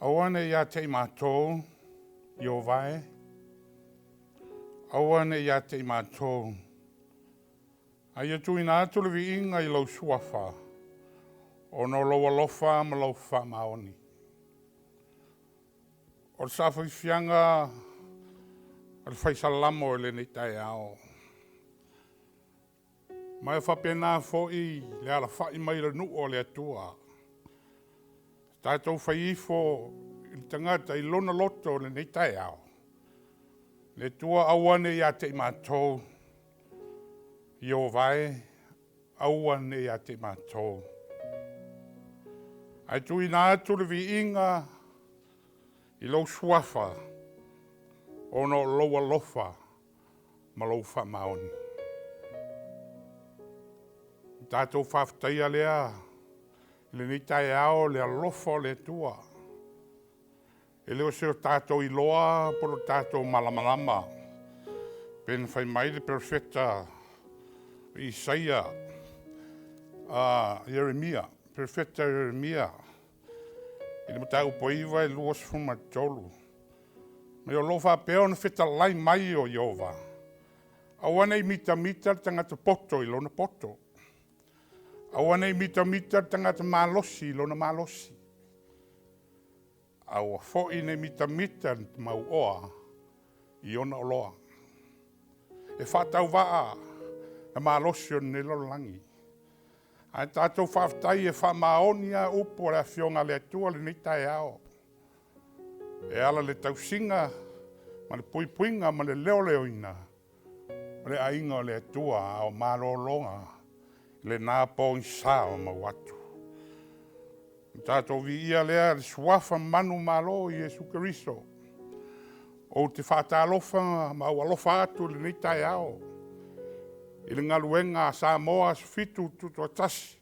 Aua ne i ia te i matou, Ieova e, aua ne i ia te i matou, a ia tuuina atu le viiga i lou Suafa, ona o lou alofa ma lou faamaoni. O le saafiafiaga a le fai Salamo i lenei taeao. Ma e faapena foi le alafai mai o le nuu o le Atua. Tatou fai ifo i le tagata i lona loto i lenei taeao. Le Atua aua ne i ia te i matou, Ieova e, aua ne i ia te i matou. Ae tuuina atu le viiga i lou suafa, ona o lou alofa ma lou faamaoni. Tatou faafetaia lea i lenei taeao le alofa o le Atua. E le o se o tatou iloa po o lo tatou malamalama. Pe na fai mai le perofeta Isaia, Ieremia, perofeta Ieremia, i le mataupu 9 e 23. Mai o lo o faapea ona fetalai mai o Ieova, aua ne i mitamita le tagata poto i lona poto, aua ne i mitamita le tagata malosi i lona malosi, aua foi ne i mitamita le mauoa i ona oloa. E faatauvaa le malosi o lenei lalolagi. Ae tatou faafetai e faamaoni lava upu a le Afioga a le Atua lenei taeao, e ala i le tausiga ma le puipuiga ma le leoleoina o le aiga o le Atua a o malologa lena pogisa o mau atu. O tatou viia lea le suafa manumalo o Iesu Keriso. Ou te faatalofa ma aualofa atu i lenei taeao i le galuega a Samoa Aso Fitu Tutoatasi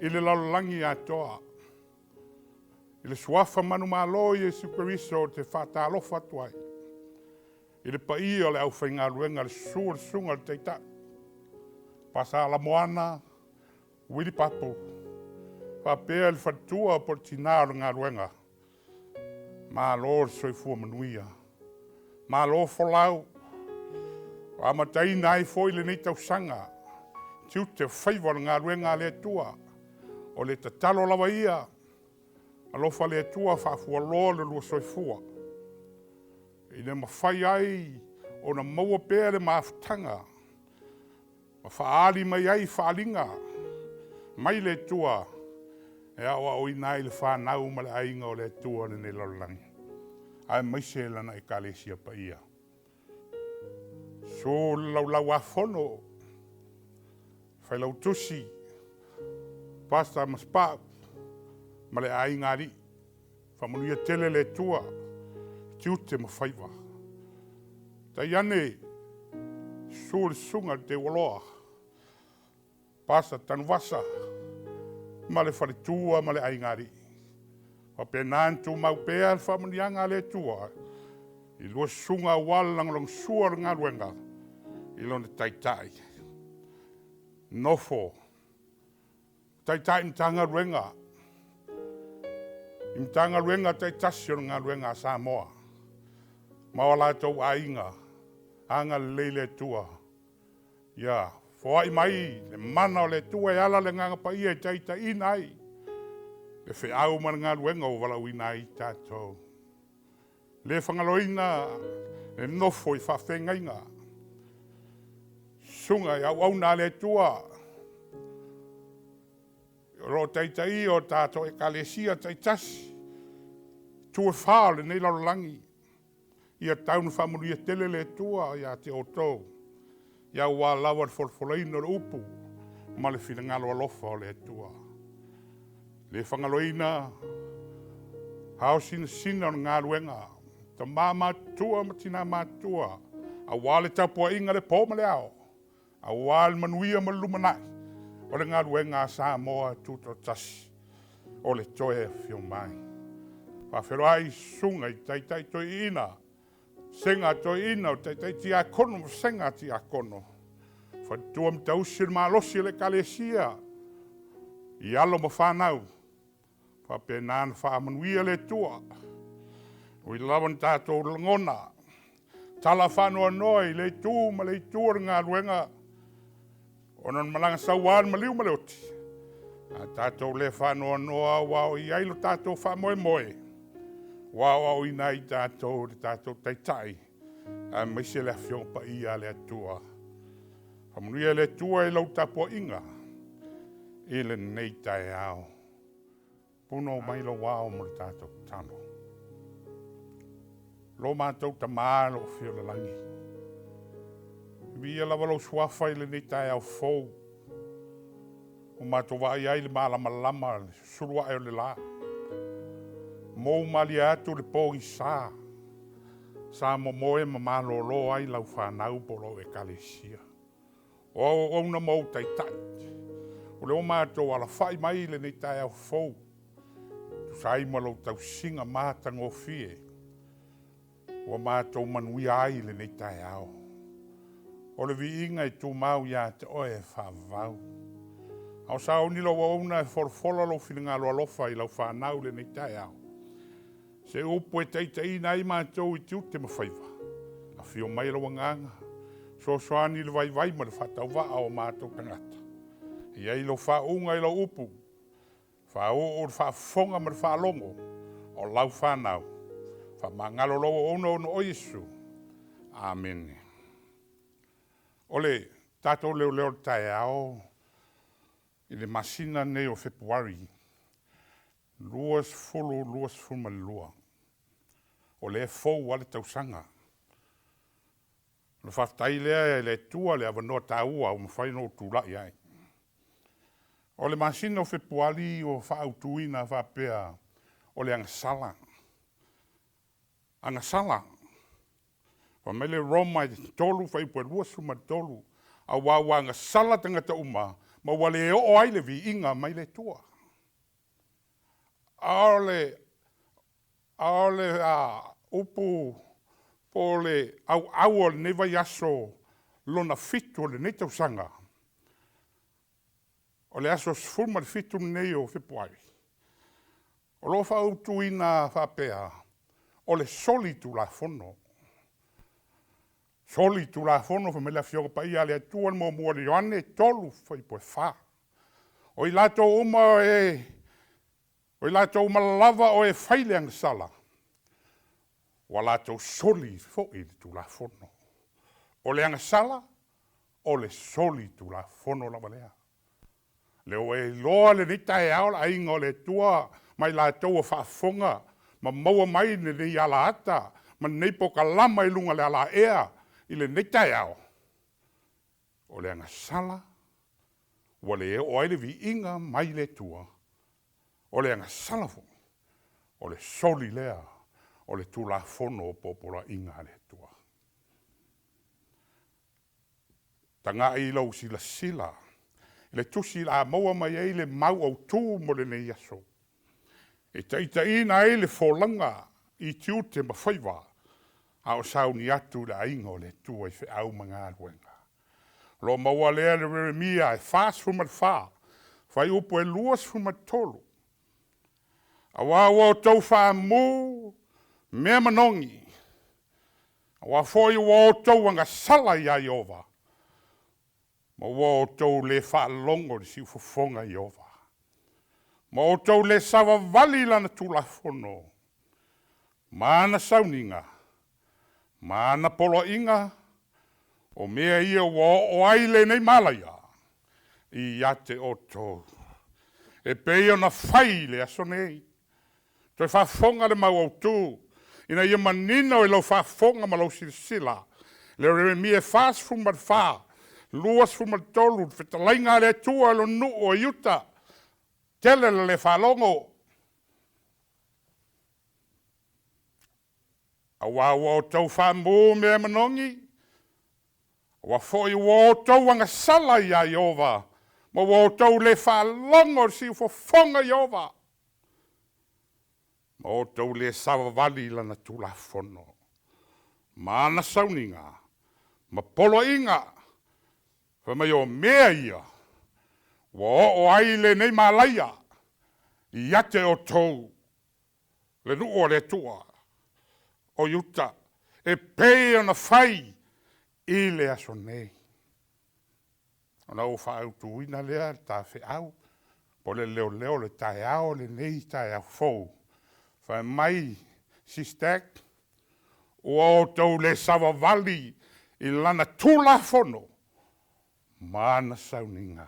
i le lalolagi atoa. I le suafa manumalo o Iesu Keriso ou te faatalofa atu ai i le paia o le aufaigaluega, le susu o le susuga i le Taitai, Pasa Lamoana Wili Papo, faapea le faletua po o le tina o le galuega. Malo le soifua manuia, malo folau, ua amataina ai foi lenei tausaga tiute o faiva o le galuega a le Atua. O le tatalo lava ia, alofa le Atua faafualoa le lua soifua, ina mafai ai ona maua pea le mafutaga ma faaali mai ai faaaliga mai le Atua e aoaoina ai le fanau ma le aiga o le Atua i lenei lalolagi, aemaise lana Ekalesia paia. Susu le Laulau-a-Fono, Failautusi, Pastor Masepau ma le aiga alii. Faamanuia tele le Atua, tiute ma faiva. Taiane, susu le susuga i le Teualoa, Pastor Tanuvasa ma le faletua ma le aiga alii. Faapena ona tumau pea le faamanuiaga a le Atua i lua susuga aua le lagolagosua o le galuega i lona taitai. Nofo taitai Matagaluega i Matagaluega taitasi o le galuega a Samoa ma o latou aiga, agalelei le Atua. Ia foai mai le mana o le Atua e ala le Agaga Paia e taitaiina ai le feau ma le galuega ua valaauina ai tatou. Le fagaloina le nofo i faafeagaiga, susuga i auauna a le Atua o lo o taitaia o tatou Ekalesia taitasi, itu e fa o lenei lalolagi, ia tau ina faamanuia tele le Atua ia te outou, aua lava le folafolaina o le upu ma le finagalo alofa o le Atua. Le fagaloina ao sinasina o le galuega, tama matutua ma tina matutua, aua le tapuaiga le po ma le ao, aua le manuia ma le lumanai o le galuega a Samoa Tutoatasi o le toe afio mai. Faafeiloai susuga i taitai toeaiina, sega toeaiina o taitai tiakono ma sega tiakono, faletua ma tausi le malosi o le Ekalesia i alo ma fanau, faapena ona faamanuia le Atua. Ui lava na tatou lagona tala faanoanoa i le itu ma le itu o le galuega ona o le malaga saua le maliu ma le oti, a tatou le faanoanoa aua o i ai lo tatou faamoemoe ua aoaoina ai tatou le tatou Taitai aemaise le Afioga Paia a le Atua. Faamanuia le Atua i lau tapuaiga i lenei taeao. Punou mai lou ao mo le tatou tatalo. Lo matou Tamā o lo o afio i le lagi, viia lava lou suafa i lenei taeao fou, ua matou vaai ai i le malamalama le susulu ae o le la, mou malie atu le pogisa, sa momoe ma malolo ai lau fanau po o lau ekalesia. O au auauna ma ou taitai, o lea ua matou alafai mai i lenei taeao fou, tusa ai ma lou tausiga matagofie, ua matou manuia ai i lenei taeao. O le viiga e tumau ia te oe e faavavau. A o sauni lau auauna e folafola lou finagalo alofa i lau fanau i lenei taeao, se upu e taitaiina ai matou i tiute ma faiva, afio mai lau agaga, fesoasoani i le vaivai ma le faatauvaa o matou tagata. E i ai lau faauuga i lau upu, faauu le faafofoga ma le faalogo o lau fanau. Faamagalo lou auauna ona o Iesu. Amene. O le tatou leoleo o le taeao i le masina lenei o Fepuari 2022, o lea e fou lava le tausaga. O le faafetai lea i le Atua le avanoa taua ua mafai ona ou tulai ai. O le masina o Fepuari ua faautuina faapea o le agasala. Agasala. Fai mai le Roma i le 3 fuaiupu e 23, aua ua agasala tagata uma ma ua le oo ai le viiga mai le Atua. A o le upu po o le auau o lenei vaiaso lona 7 o lenei tausaga, o le aso 17 lenei o Fepuari, o lo o faautuina faapea, o le soli tulafono. Soli tulafono, fai mai le Afioga Paia a le Atua, le muamua o Ioane 3 fuaiupu e 4. O i latou uma e, o i latou uma lava o e fai le agasala, ua latou soli foi le tulafono. O le agasala, o le soli tulafono lava lea. Lea ua e iloa lenei taeao le aiga o le Atua ma i latou ua faafofoga ma maua mai lenei alaata ma lenei pokalama i luga o le alaea i lenei taeao, o le agasala ua le oo ai le viiga mai le Atua, o le agasala foi, o le soli lea o le tulafono o popolaiga a le Atua. Tagai i lou silasila i le tusi o le a maua mai ai le mau autu mo lenei aso, e taitaiina ai le folauga i tiute ma faiva, a o sauni atu i le aiga o le Atua i feau ma galuega. O lo o maua lea i le Ieremia e 44, fuaiupu e 23. Aua ua outou faamu mea manogi, aua foi ua outou agasala ia Ieova, ma ua outou le faalogo i le siufofoga o Ieova, ma outou le savavali i lana tulafono, ma ana sauniga, ma ana poloaiga, o mea ia ua oo ai lenei malaia ia te outou, e pei ona fai i le aso nei. Toe faafofoga le mau autu, ina ia manino i lau faafofoga ma lau silasila, le Ieremia 44, 23, le fetalaiga a le Atua i lona nuu o Iuta, tele le le faalogo. Aua ua outou faamu mea manogi, aua foi ua outou agasala ia Ieova, ma ua outou le faalogo i le siufofoga o Ieova, ma outou le savavali i lana tulafono, ma ana sauniga, ma poloaiga, fai mai o mea ia ua oo ai lenei malaia ia te outou, le nuu o le Atua. o Iuta, e pei ona fai i le aso nei. Ona ou faaautuina lea le tafeau po o le leoleo o le taeao lenei taeao fou. Fai mai SISTEC, ua outou le savavali i lana Tulafono ma ana sauniga.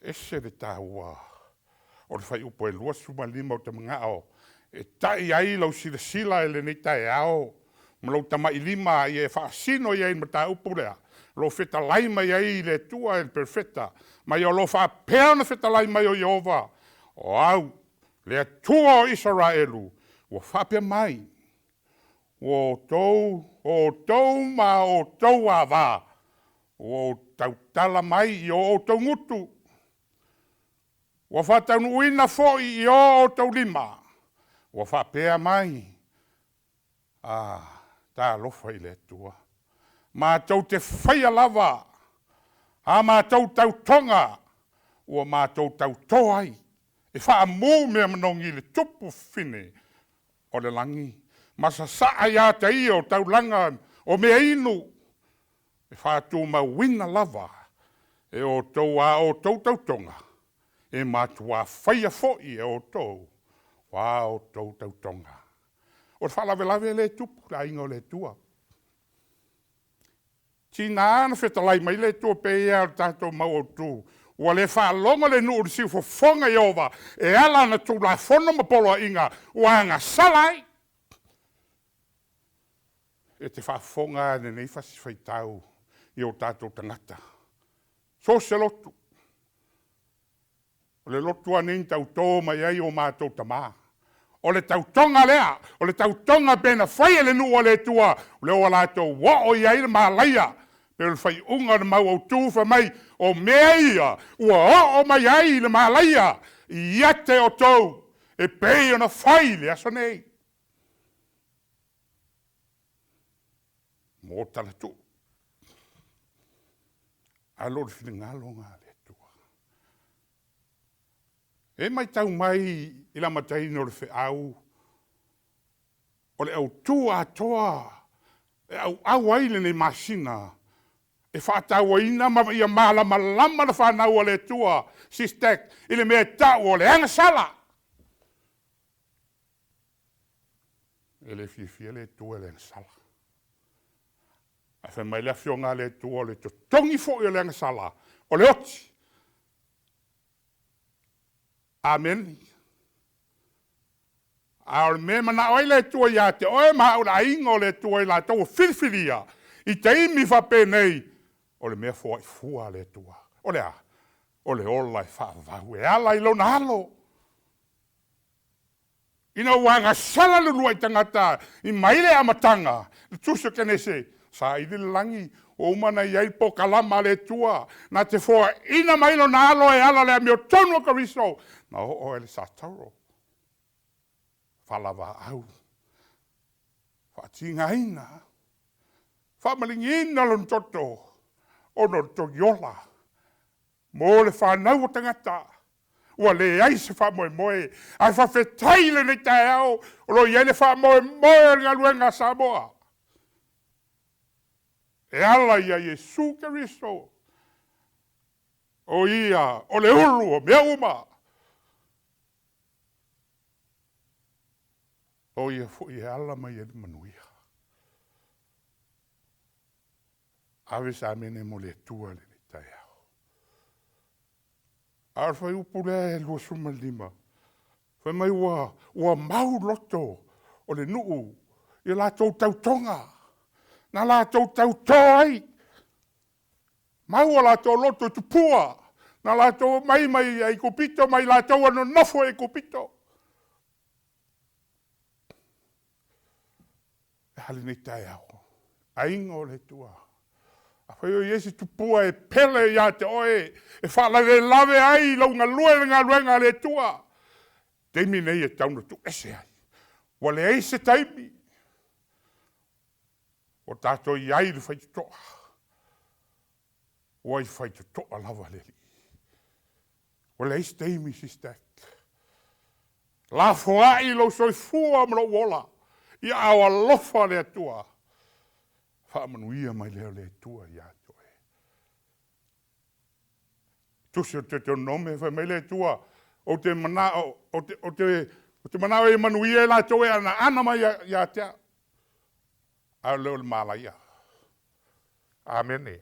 E ese le taua o le fuaiupu e 25 ou te manao e tai ai lau silasila i lenei taeao ma lou tamailima ia e faasino i ai i le mataupu lea, o lo o fetalai mai ai le Atua i le Perofeta, ma o lo o faapea ona fetalai mai o Ieova, o au le Atua o Isaraelu, ua faapea mai, ua outou, o outou ma a outou ava, ua ou tautala mai i o outou gutu, ua faataunuuina foi i o outou lima, ua faapea mai, A, talofa i le Atua, matou te faia lava a matou tautoga ua matou tauto ai e faamu mea manogi i le tupu fafine o le lagi ma sasaa ia te ia o taulaga o meainu e faatumauina lava e outou a outou tautoga, e matuā faia foi e outou a outou tautoga. O le faalavelave lea e tupu i le aiga o le Atua. Tiga ona fetalai mai le Atua, e pei lava o le tatou mau autu, ua le faalogo le nuu i le siufofoga o Ieova e ala i ana Tulafono ma poloaiga ua agasala ai. E te faafofoga lava i lenei fasi faitau i o tatou tagata, so o se lotu. O le lotu lava lenei na tauto mai ai o matou tama. O le tautoga lea, o le tautoga pei ona fai e le nuu a le Atua, o lea ua latou oo i ai le malaia, pei o le faaiuga o le mau autu fai mai, o mea ia ua oo mai ai le malaia ia te outou e pei ona fai i le aso nei. Mo talatuu, ae o le finagalo lena o le Atua. E matau mai i le amataina o le feau, o le autu atoa e auau ai lenei masina, e faatauaina ma ia malamalama le fanau a le Atua, SISTEC i le mea e tau o le agasala. E le fiafia le Atua i le agasala. Ae fai mai le Afioga a le Atua, o le totogi foi o le agasala, o le oti. Amene. A o le mea e manao ai le Atua ia te oe ma au le aiga o le Atua i latou ua filifilia i taimi faapenei, o le mea foai fua a le Atua. O le a? O le ola e faavavau e ala i Lona Alo. Ina ua agasala le uluai tagata i mai le amataga, le Tusi o Kenese, saili le lagi, ua uma ona i ai polokalama a le Atua, na te foaina mai Lona Alo e ala i le amiotonu a Keriso, na oo ai i le sataro, faalavaau, faatigaina, faamaligiina lona toto ona o le togiola mo le fanau a tagata. Ua leai se faamoemoe, ae faafetai i lenei taeao o lo o i ai le faamoemoe o le galuega a Samoa e ala ia Iesu Keriso, o Ia o le ulu o mea uma. O Ia foi e ala mai ai le manuia. Ave se amene mo le Atua i lenei taeao. A o le fuaiupu lea e 25, fai mai ua mau loto o le nuu i latou tautoga, na latou tauto ai, mau o latou loto i tupua, na latou omai mai Aikupito ma i latou ua nonofo i Aikupito. E a lenei taeao? Aiga o le Atua, afai o i ai se tupua e pele ia te oe, e faalavelave ai lou galue i le galuega a le Atua, o le taimi lenei e tatau ona tuu ese ai. Ua leai se taimi, ua tatou i ai i le faitotoa, ua i faitotoa lava le Alii. Ua leai se taimi, SISTEC. Lafoai lou soifua ma lou ola i aao alofa o le Atua. Faamanuia mai lea o le Atua ia te oe. Tusi o le Deuteronome fai mai le Atua, ou te manao, ou te, ou te, ou te manao e manuia i latou e anaana mai ia te au, ae le o le malaia. Amene.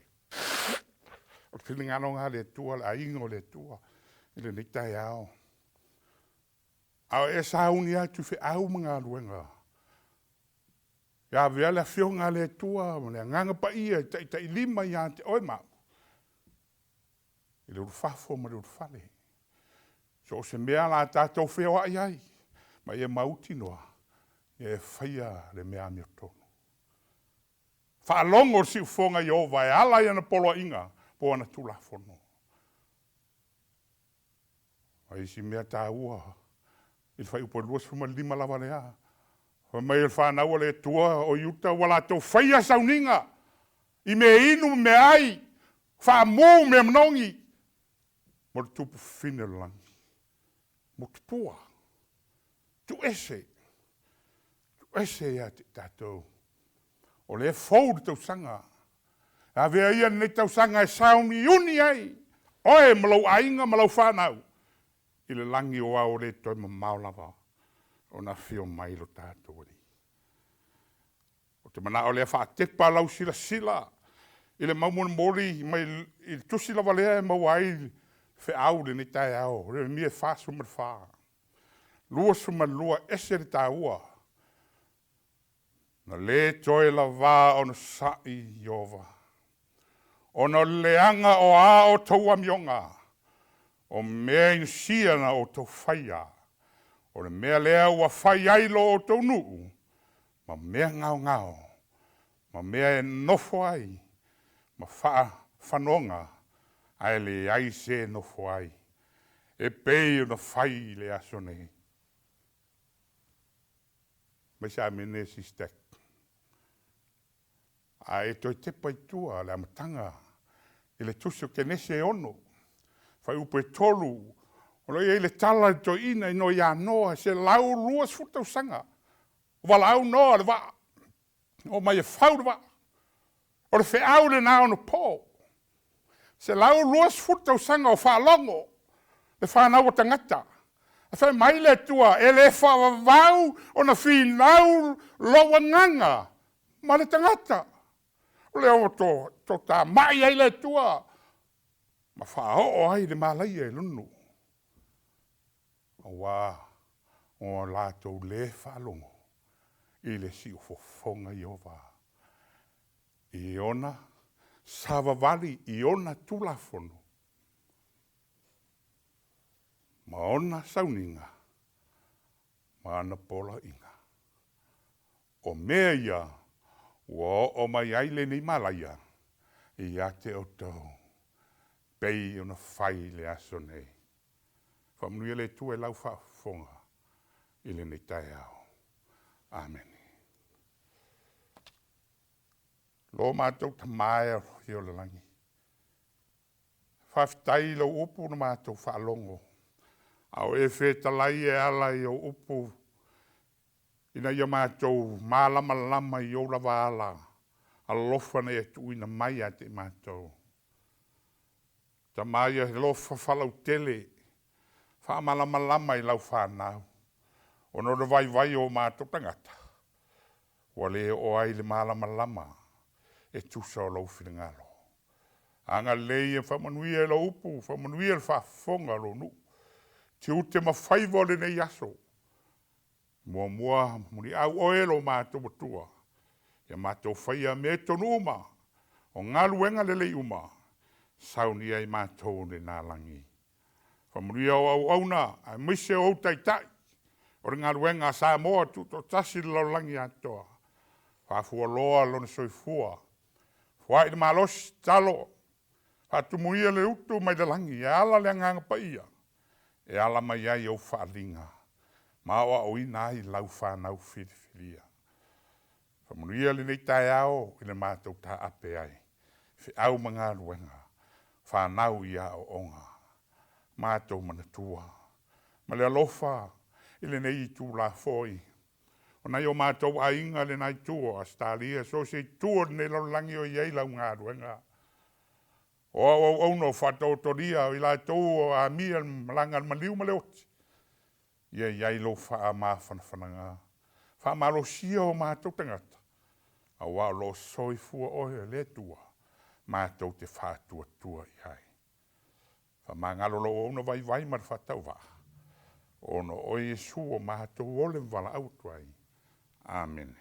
O le finagalo lena o le Atua, le aiga o le Atua i lenei taeao. A o e sauni atu i feau ma galuega, e avea le Afioga a le Atua ma le Agaga Paia e taitailima ia te oe ma au i le ulufafo ma le ulufale. So o se mea o le a tatou feoai ai, ma ia mautinoa e faia le mea amiotonu. Faalogo le siufofoga Ieova e ala i ana poloaiga po o ana Tulafono. O isi mea taua i le fuaiupu e 25 lava lea, fai mai o le fanau a le Atua o Iuta ua latou faia sauniga i mea inu ma meaai, faamu mea manogi mo le tupu fafine o le lagi. Motupua, tuuese, tuuese ia te i tatou. O lea e fou le tausaga. Avea ia lenei tausaga e sauniuni ai oe ma lou aiga ma lau fanau i le lagi aua ua le toe mamao lava ona afio mai lo tatou Alii. Ou te manao lea e faatepa lau silasila i le mau molimoli mai i le tusi lava lea e maua ai le feau i lenei taeao, Ieremia 44, 22, e ese le taua. Na le toe lava onosai Ieova, ona o le leaga o a outou amioga, o mea inosia na outou faia, o le mea lea ua fai ai lo outou nuu ma mea gaogao, ma mea e nonofo ai ma faafanoga ae leai se e nofo ai, e pei ona fai i le aso nei. Fai mai se amene Sister Dec. A e toe tepa i tua le amataga i le tusi o Kenese e 6, fuaiupu e 3, o lo o i ai le tala a le toeaina ia Noa, e 120 tausaga o valaau Noa i le vaa, omai e fau le vaa. O le feau lena anapo, 120 tausaga o faalogo le fanau a tagata, ae fai mai le Atua, e le faavavau ona finau lou agaga ma le tagata. O lea ua toatamai ai le Atua ma faaoo ai le malaia i lona nuu, aua ua latou le faalogo i le siufofoga Ieova i ona savavali i ona Tulafono ma ona sauniga ma ana poloaiga. O mea ia ua oo mai ai lenei malaia ia te outou, pei ona fai i le aso nei. Faamanuia le Atua i lau faafofoga i lenei taeao. Amene. Lo matou Tama e o le lagi, faafetai i lau upu na matou faalogo, a o e fetalai e ala i ou upu ina ia matou malamalama i ou lava ala alofa na e tuuina mai ia te i matou. Tama ia alofa faalautele, faamalamalama i lau fanau, ona o le vaivai o matou tagata, ua le oo ai le malamalama e tusa o lou finagalo. Agalelei ma faamanuia i lau upu, faamanuia i le faafofoga a lou nuu, tiute ma faiva o lenei aso. Muamua muliau oe lo matou Atua, ia matou faia amiotonu uma, o galuega lelei uma, saunia ai matou i le lagi. Faamanuia au auauna aemaise o ou taitai o le galuega a Samoa Tutoatasi i le lalolagi atoa, faafualoa lona soifua, foai le malosi, tatalo, faatumuia le utu mai le lagi e ala le Agaga Paia e ala mai ai au faaaliga ma aoaoina ai lau fanau filifilia. Faamanuia lenei taeao i le matou taape ai i feau ma galuega, fanau i aoaoga, matou manatua ma le alofa. i lenei itula foi. O nai o matou aiga i lena itu o Ausetalia, so o se itu o lenei lalolagi o i ai lau galuega. O au auauna o faataotolia o i latou o amia le malaga a le maliu ma le oti, ia i ai lou faamafanafanaga. Faamalosia o matou tagata, aua o lo o soifua oe o le Atua matou te faatuatua i ai. Faamagalo lou auauna vaivai ma le faatauvaa, ona o oe Iesu ua matou ola ma valaau atu ai. Amene.